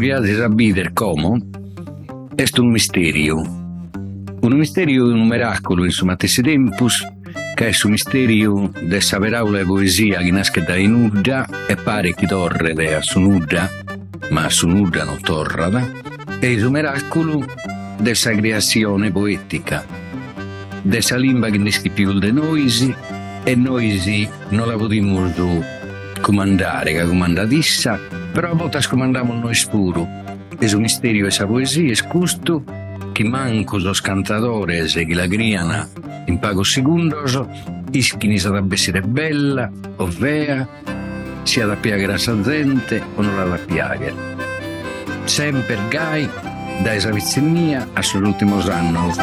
chi azis a bider como est unu misteriu, unu misteriu e unu meraculu in su matessi tempus, ca est su misteriu de sa peraula 'e poesia chi naschet dae nudda e paret chi torret a su nudda, ma a su nudda non torrat, e su meraculu de sa criassione poetica, de sa limba chi nd'ischit pius de nois e nois no la podimus cumandare ca cumandat issa, però a bortas cumandamus nois puru e su misteriu 'e sa poesia est custu chi mancu sos cantadores chi la crian in pagos segundos ischin si at a bessire bella o fea, si at a piagher a sa zente o no l'at a piagher. Semper gai dae sa pitzinnia a sos ultimos annos.